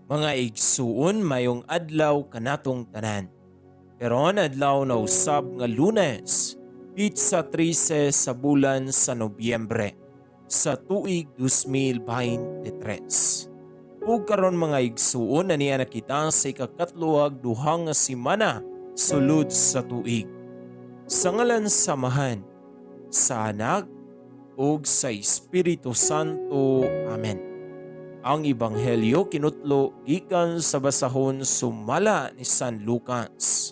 Mga igsuon, mayong adlaw kanatong tanan. Karon adlaw na usab nga Lunes, pitsa 13 sa bulan sa Nobyembre sa tuig 2023. Ug karon, mga igsuon, ania na kita sa ikakatlo ug duha nga semana sulod sa tuig. Sa ngalan sa Amahan, sa Anak ug sa Espiritu Santo. Amen. Ang Ebanghelyo kinutlo gikan sa basahon sumala ni San Lucas.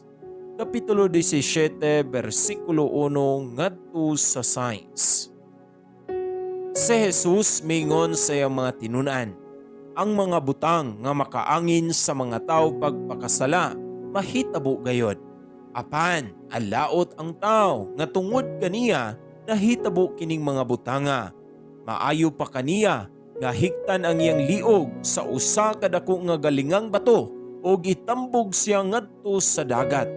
Kapitulo 17, bersikulo 1 ngadto sa 6. Si Jesus mingon sa iyang mga tinun-an, "Ang mga butang nga makaangin sa mga tao pagpakasala mahitabo gayod. Apan alaot ang tao nga tungod kaniya nahitabo kining mga butanga. Maayo pa kaniya nga hiktan ang iyang liog sa usa ka dako nga galingang bato ug itambog siya ngadto sa dagat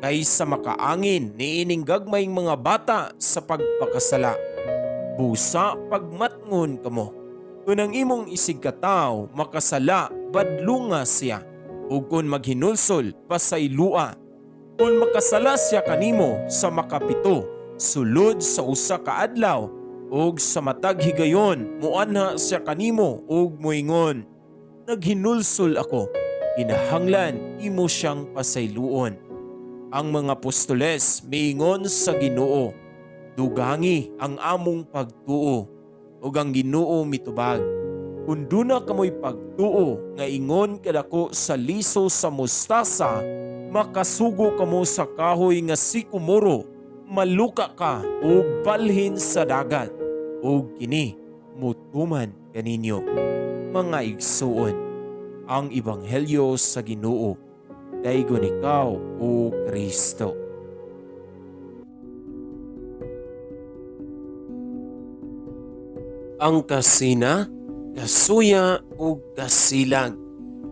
kaysa makaangin niining gagmayng mga bata sa pagpakasala. Busa pagmatngon kamo. Kung ang imong isigkatawo makasala, badlunga siya. Ug kung maghinulsol, pasaylua. Kung makasala siya kanimo sa makapito, sulod sa usa ka adlaw, ug sa matag higayon muanha siya kanimo ug moingon, 'Naghinulsol ako,' kinahanglan imo siyang pasayloon." Ang mga apostoles miingon sa Ginoo, "Dugangi ang among pagtuo." Ug ang Ginoo mitubag, "Kung duna kamoy pagtuo nga ingon kadako sa liso sa mustasa, makasugo kamo sa kahoy nga sikomoro, 'Maluka ka ug balhin sa dagat,' ug kini mutuman kaninyo." Mga igsuon, ang ebanghelyo sa Ginoo. Daygon ikaw, o Kristo. Ang kasina, kasuya ug kasilag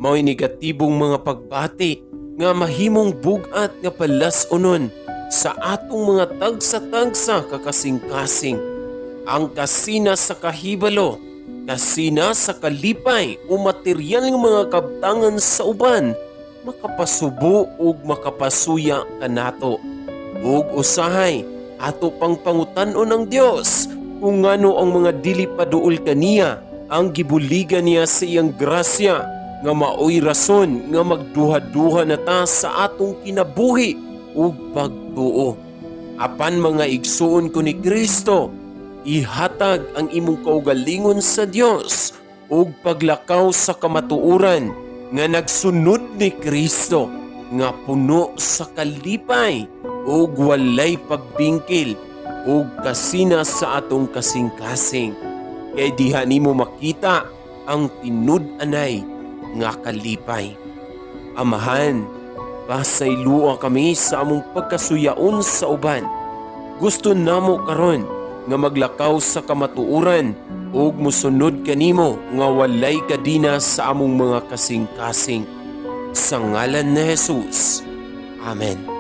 mao'y negatibong mga pagbati nga mahimong bug-at nga palas-unon sa atong mga tagsa-tagsa kakasing-kasing. Ang kasina sa kahibalo, kasina sa kalipay o material nga mga kabtangan sa uban, makapasubo ug makapasuya kanato. Ug usahay ato pang pangutan-on ang Dios kung ngano ang mga dili paduol kaniya ang gibuligan niya sa iyang grasya, nga maoy rason nga magduha-duha na ta sa atong kinabuhi ug pagtuo. Apan mga igsuon ko ni Kristo, ihatag ang imong kaugalingon sa Dios ug paglakaw sa kamatuoran nga nagsunod ni Kristo, nga puno sa kalipay ug walay pagbingkil ug kasina sa atong kasing-kasing. Kay diha nimo makita ang tinud-anay nga kalipay. Amahan, pasaylua kami sa among pagkasuyaon sa uban. Gusto namo karon nga maglakaw sa kamatuoran ug mosunod kanimo nga walay kadina sa among mga kasing-kasing. Sa ngalan ni Jesus. Amen.